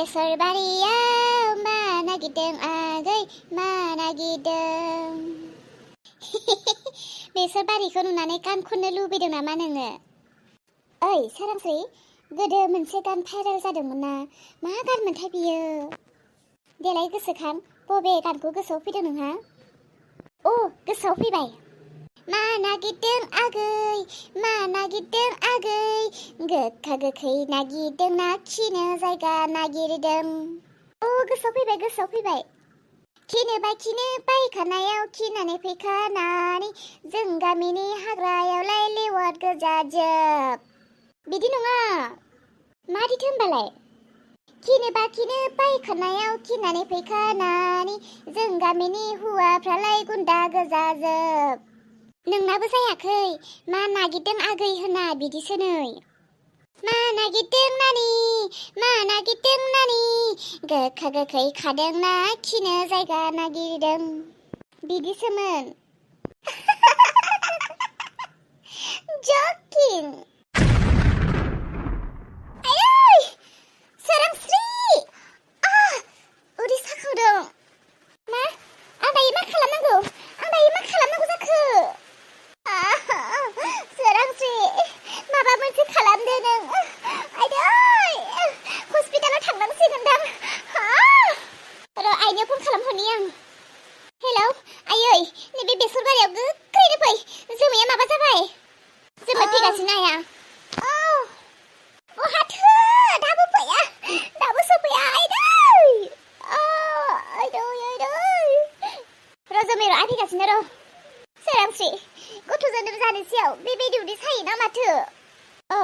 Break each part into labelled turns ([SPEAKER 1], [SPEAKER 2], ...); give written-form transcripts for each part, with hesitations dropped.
[SPEAKER 1] बेसर बारियाव मा नागिरदों आगै मा नागिरदों बेसर बारिखौ नुनानै गान खननो लुबैदों नामा नोङो? ओइ सोरांस्रि, गोदो मोनसे गान भाइरेल जादोंमोन ना, मा गानमोनथाय बियो? देलाय गोसोखां, बबे गानखौ गोसोआव फैदों नोंहा? अ, गोसोआव फैबाय। मा नागिरदों आगै मा नागिरदों आगै, गोखा गोखै नागिरदों ना खिनो जायगा नागिरदों? अ, गोसोआव फैबाय। खिनो पायखानायाव खिनानै फैखानानै जों गामिनि हाग्रायावलाय लेवार गोजाजोब। बिदि नङा, मादिथो होनबालाय? खिनो पायखानायाव खिनानै फैखानानै जों गामिनि हौवाफ्रालाय गुन्दा गोजाजोब। नोंनाबो जायाखै, मा नागिरदों आगै होनना बिदिसो नै। मा नागिरदों नानि गोखा गोखै खादों ना खिनो जायगा नागिरदों? बिदिसोमोन। जकिं। आयै सोरांस्रि, उदै साखांदों। मा? आं दायो मा खालामनांगौ जाखो? सोरांस्रि, माबा मोनसे खालामदो नों। आइदै, हस्पिटालाव थांनांसिगोनदां। र' आइनो फन खालामहरनि आं। हेलौ आयै, नैबे बेसर बारियाव गोख्रैनो फै, जोमैया माबा जाबाय। जोमै फैगासिनो आइया। बहाथो दाबो फैया, दाबो सफैया आइदै। र' जोमै, आइ फैगासिनो र'। सोरांस्रि, गथ' जोनोम जानोसैयाव बेबायदि उदै सायोना माथो? औ,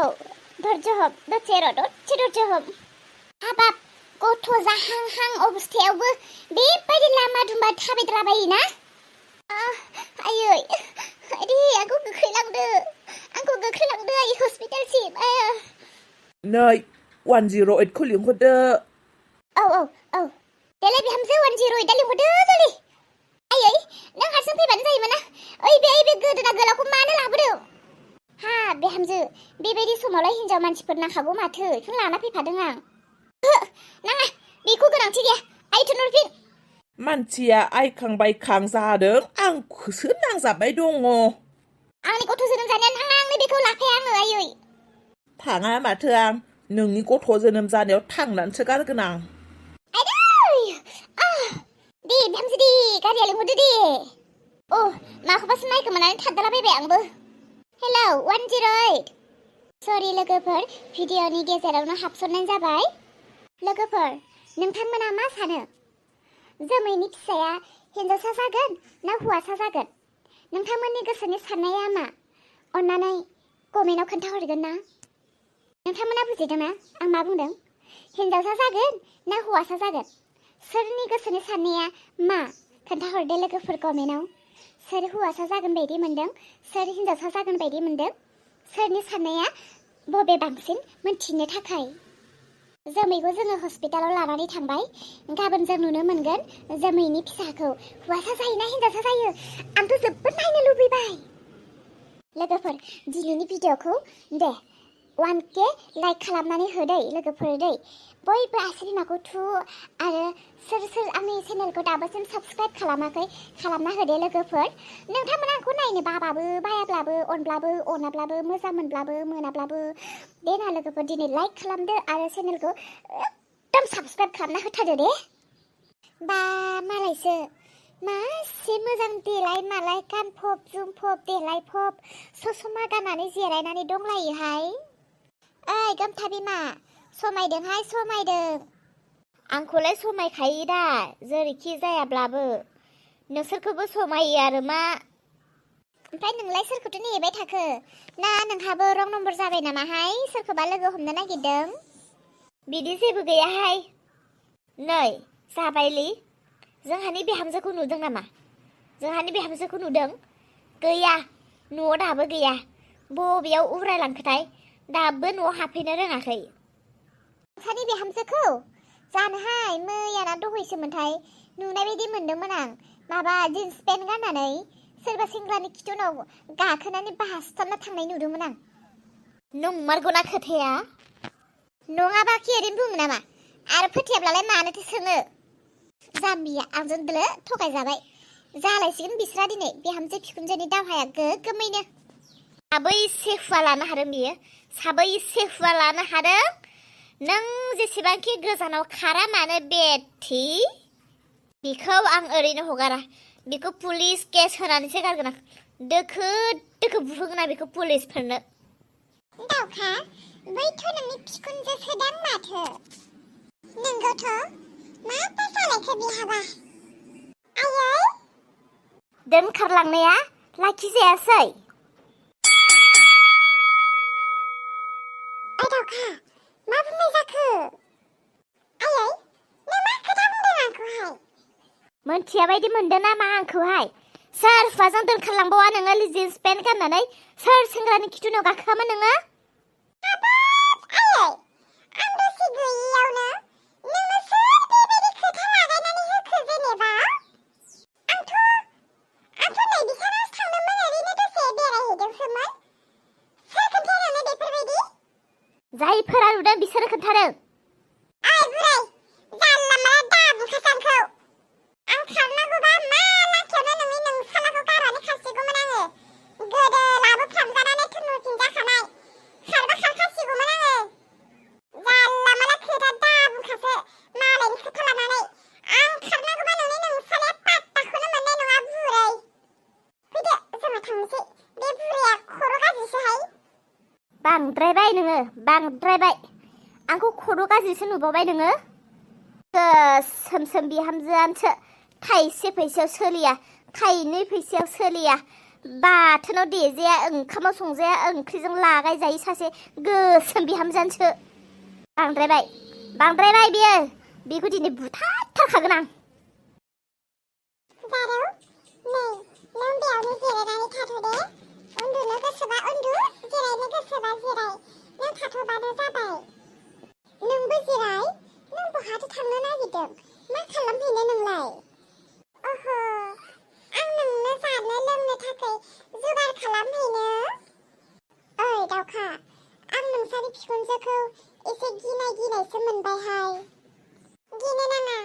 [SPEAKER 1] धैर्य हम, दसे धैर्य हम। हाबाब, गथ' जाहांहां अबस्थायावबो बेबायदि लामा दुमा थाबायद्राबायोना? आयै, आंखौ गोख्रै लांदो आयै हस्पिटालसिम।
[SPEAKER 2] नै 108 खौ लिंहरदो।
[SPEAKER 1] औ, देलाय बिहामजो 108 लिंहरदो जल्दि। आयै, नों हारसिं फैबानो जायोमोन ना, ओइ बे गोदोना गोलावखौ मानो लाबोदों? हा बिहामजो, बेबायदि समावलाय हिनजाव मानसिफोर नांखागौ माथो, बेखौनो लाना फैफादों आं। नाङा, बेखौ गोनांथि गैया, आइ थुनहरफिन।
[SPEAKER 2] मानसिया आइखां बायखां जादों, आंखौसो नांजाबबाय दङ।
[SPEAKER 1] आंनि गथ' जोनोम जानायानो थाङा, आंनि बेखौ लाफाया आङो आयै।
[SPEAKER 2] थाङा माथो आं, नोंनि गथ' जोनोम जानायाव थांनानैसो गारगोन आं।
[SPEAKER 1] आइदै, दे बिहामजो दे, गारिया लिंहरदो दे। माखौबासो नायखोमानानै थादलाबायबाय आंबो। हेलौ 108। सरि लोगोफोर, भिडिअ'नि गेजेरावनो हाबसननाय जाबाय। लोगोफोर, नोंथांमोना मा सानो? जोमैनि फिसाया हिन्जावसा जागोन ना हौवासा जागोन? नोंथांमोननि गोसोनि साननाया मा? अन्नानै कमेन्टआव खोन्थाहरगोन ना? नोंथांमोना बुजिदों ना आं मा बुंदों? हिन्जावसा जागोन ना हौवासा जागोन? सोरनि गोसोनि साननाया मा? खोन्थाहरदो लोगोफोर कमेन्टआव। सोर हौवासा जागोन बायदि मोनदों, सोर हिन्जावसा जागोन बायदि मोनदों? सोरनि साननाया बबे बांसिन मोनथिनो थाखाय। जोमैखौ जोङो हस्पिटालाव लानानै थांबाय। गाबोन जों नुनो मोनगोन जोमैनि फिसाखौ हौवासा जायोना हिन्जावसा जायो। आंथ' जोबोद नायनो लुबैबाय। लोगोफोर, दिनैनि भिडिअ'खौ दे 1K लाइक खालामनानै हो दै लोगोफोर दै। बयबो आसि बिमाखौ थु, आरो सोर आंनि चेनेलखौ दाबोसिम साबस्क्राइब खालामाखै, खालामना होदो लोगोफोर। नोंथांमोना आंखौ नायनो बाबाबो बायाब्लाबो, अनब्लाबो अनाब्लाबो, मोजां मोनब्लाबो मोनाब्लाबो दे ना लोगोफोर, दिनै लाइक खालामदो आरो चेनेलखौ एकदम साबस्क्राइब खालामना होथारदो दे। बा मालायसो मासे मोजां देलाय मालाय गानफब जोमफब देलायफब ससमा गाननानै जिरायनानै दंलायोहाय। ओइ गोमथा बिमा, समायदोंहाय समायदों। आंखौलाय समायखायो दा, जेरैखि जायाब्लाबो। नोंसोरखौबो समायो आरो मा। ओमफ्राय नोंलाय सोरखौथो नेबाय थाखो? ना नोंहाबो रं नम्बर जाबाय नामाहाय, सोरखौबा लोगो हमनो नागिरदों? बिदि जेबो गैयाहाय। नै जाबायलै, जोंहानि बिहामजोखौ नुदों नामा? जोंहानि बिहामजोखौ नुदों? गैया, न'आव दाबो गैया। बबेयाव उरायलांखोथाय, दाबो न'आव हाबफैनो रोङाखै। नोंसानि बिहामजोखौ? जानोहाय, मैयाना दहैसोमोनथाय नुनाय बायदि मोनदोंमोन आं। माबा जिन्स पेन्ट गाननानै सोरबा सेंग्रानि खिथुनाव गाखोनानै बासथाबना थांनाय नुदोंमोन आं। नंमारगौना खोथाया? नङाबा कि ओरैनो बुङो नामा? आरो फोथेब्लालाय मानोथो सोङो जाम्बिया आंजों दोलो थगायजाबाय जालायसिगोन बिस्रा दिनै बिहामजो बिखुनजोनि दावहाया गोगोमैनो साबैसे हुवा लानो हादों बियो साबैसे हुवा लानो हादों नों जेसेबांखि गोजानाव खारा मानो बेथि बिखौ आं ओरैनो हगारा बिखौ पुलिस केस होनानैसो गारगोन आं दोखो दोखो बुहोगोन आं बिखौ पुलिसफोरनो दावखा बैथ' नोंनि बिखुनजोसोदां माथो नोंगौथ' मा जालायखो बिहाबा आयै दोनखारलांनाया लाखिजायासै ओइ दावखा मा बुंनाय जाखो आयै नों मा खोथा बुंदों आंखौहाय मोनथिया बायदि मोनदों नामा आंखौहाय सोर हुवाजों दोनखारलांबावा नोङो जिन्स पेन्ट गाननानै सोर सेंग्रानि खिथुनाव गाखोआमोन नोङो हाबाब आयै आं दसे गैयियावनो नोंनो सोर बेबायदि खोथा लागायनानै होखो जेनेबा आंथ' नै बिसानावसो थांदोंमोन ओरैनो दसे बेरायहैदोंसोमोन सोर खोन्थानानै बेफोरबायदि जायफोरा नुदों बिसोरो खोन्थादों ओइ बुरै जानला माला दा बुखास आंखौ आं खारनांगौबा मा लांखियावनो नोंनि नोंसालाखौ गारनानै खारसिगौमोन आङो गोदो लाबोफ्रामजानानै थुनुरफिन जाखानाय खारबा खारखासिगौमोन आङो जानला माला खोथा दा बुंखासो मालायनि खोथा लानानै आं खारनांगौबा नोंनि नोंसालाया पात्ताखौनो मोननाय नङा बुरै फैदो जोंहा थांनोसै बे बुरैया खर' गाज्रिसोहाय बांद्रायबाय नोङो बांद्रायबाय आंखौ खर' गाज्रिसो नुबावबाय नोङो सोम सोम बिहामजोआनोसो थाइसे फैसायाव सोलिया थाइनै फैसायाव सोलिया बाथोनाव देजाया ओंखामाव संजाया ओंख्रिजों लागाय जायो सासे गोसोम बिहामजोआनोसो बांद्रायबाय बियो बेखौ दिनै बुथारथारखागोन आं जारौ नै नों बेयावनो जिरायनानै थाथ'दे उन्दुनो गोसोबा उन्दु जिरायनो गोसोबा जिराय नों थाथ'बानो जाबाय नोंबो जिराय नों बहाथो थांनो नागिरदों मा खालामहैनो नोंलाय अह आं नोंनो जानो लोंनो थाखाय जुगार खालामहैनो ओइ दावखा आं नोंसानि बिखुनजोखौ एसे गिनायसो मोनबायहाय गिनो नाङा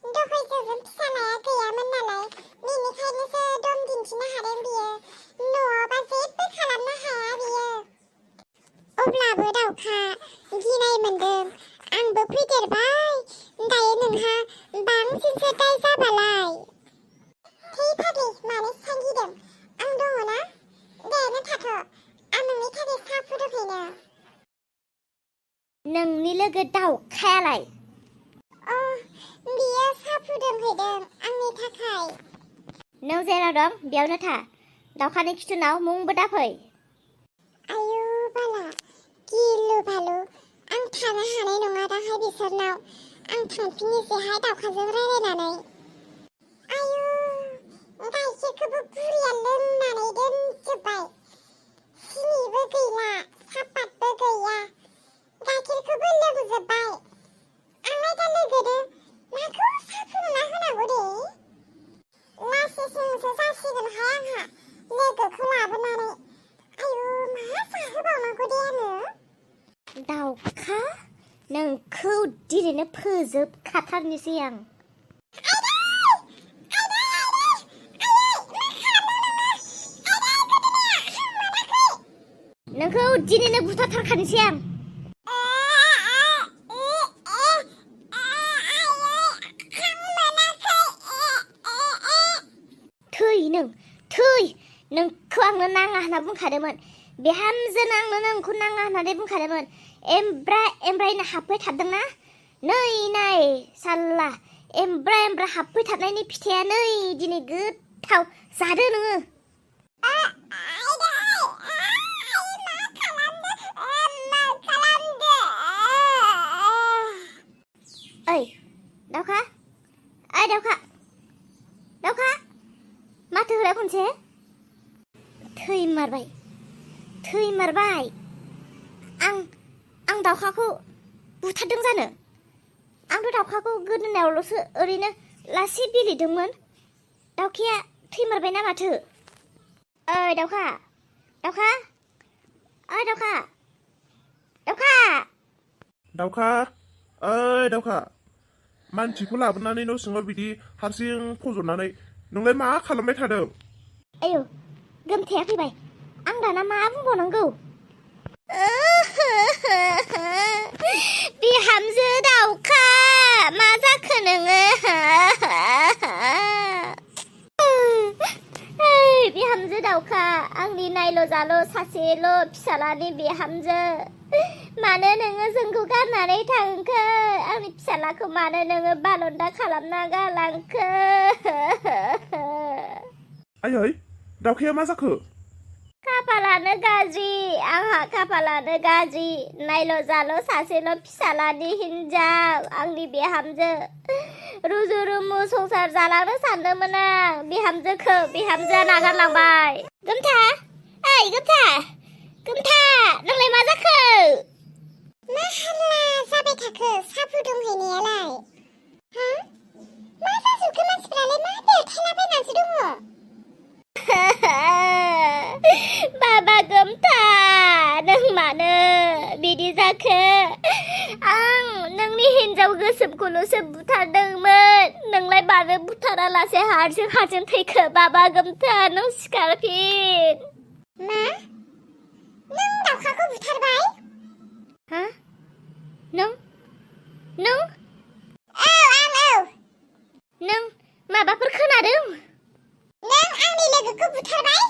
[SPEAKER 1] दहाय जों फिसालाया गैयामोन नालाय बेनिखायनोसो दम दिन्थिनो हादों बियो न'आवबा जेबो खालामनो हाया बियो अब्लाबो दावखा गिनाय मोनदों आंबो फैदेरबाय दायो नोंहा बांसिनसो दाय जाबालाय थै फाग्लि मानो एसेबां गिदों आं दङ ना दे नों थाथ' आं नोंनि थाखाय साहा फुदुंहैनो नोंनि लोगो दावखायालाय बियो साहा फुदुंहैदों आंनि थाखाय नों जेराव दं बेयावनो था दावखानि खिथुनाव मुंबो दाफै आयु बाला गिलु बालु आं थानो हानाय नङा दाहाय बिसोरनाव आं थांफिननोसैहाय दावखाजों रायलायनानै आयु गाइखेरखौबो बुरिया लोंनानै दोनजोब्बाय सिनिबो गैला सापातबो गैया गाइखेरखौबो लोंजोब्बाय आंलाय दा लोगोदो माखौ साहा फुदुंना होनांगौ दे लासिंसिंसो जासिगोनहाय आंहा लोगोखौ लाबोनानै आयु मा जाहोबावनांगौ दे आङो दावखा नोंखौ दिनैनो फोजोबखाथारनोसै आं नोंखौ दिनैनो बुथारथारखानोसै आं थै नोंखौ आंनो नाङा होनना बुंखादोंमोन बिहामजोनो आंनो नोंखौ नाङा होननानै बुंखादोंमोन एमब्रायनो हाबफैथारदोंना नाय साल्ला एमब्रा हाबफैथारनायनि फिथाइया नै दिनै गोथाव जादो नोङो ओइ दावखा माथो होलाय खनसे थै मारबाय आं दावखाखौ बुथारदों जानो आंथ' दावखाखौ गोदोनायावल'सो ओरैनो लासै बिलिदोंमोन दावखाया थैमारबायना माथो ओइ दावखा
[SPEAKER 2] दावखा
[SPEAKER 3] ओइ दावखा मानसिखौ लाबोनानै न' सिङाव बिदि हारसिं फज'नानै नोंलाय मा खालामबाय थादों?
[SPEAKER 1] आयौ गोमथाया फैबाय आं दाना मा बुंबावनांगौ बिहामजो दाउखा मा जाखो नोङो बिहामजो दाउखा आंनि नायल' जाल' सासेल' फिसालानि बिहामजो मानो नोङो जोंखौ गारनानै थांखो आंनि फिसालाखौ मानो नोङो बालन्दा खालामना गालांखो
[SPEAKER 3] आयै दावखाया मा जाखो?
[SPEAKER 1] खाफालानो गाज्रि आंहा खाफालानो गाज्रि नायल' जाल' सासेल' फिसालानि हिनजाव आंनि बिहामजो रुजु रुमु संसार जालांनो सानदोंमोन आं बिहामजोआ नागारलांबाय। गोमथा ओइ गोमथा नोंलाय मा जाखो? मा हाल्ला जाबाय थाखो सा फुदुंहैनायालाय हा मा जाजोबखो मानसिफ्रालाय मा बेरथायलाबायनानैसो दङ बाबा गोमथा नों मानो बिदि जाखो आं नोंनि हिनजाव गोसोमखौल'सो बुथारदोंमोन नोंलाय मानो बुथारालासे हारसिं थैखो बाबा गोमथा नों सिखारफिन मा नों दाउखाखौ बुथारबाय हा नों औ नों माबाफोर खोनादों नों आंनि लोगोखौ बुथारबाय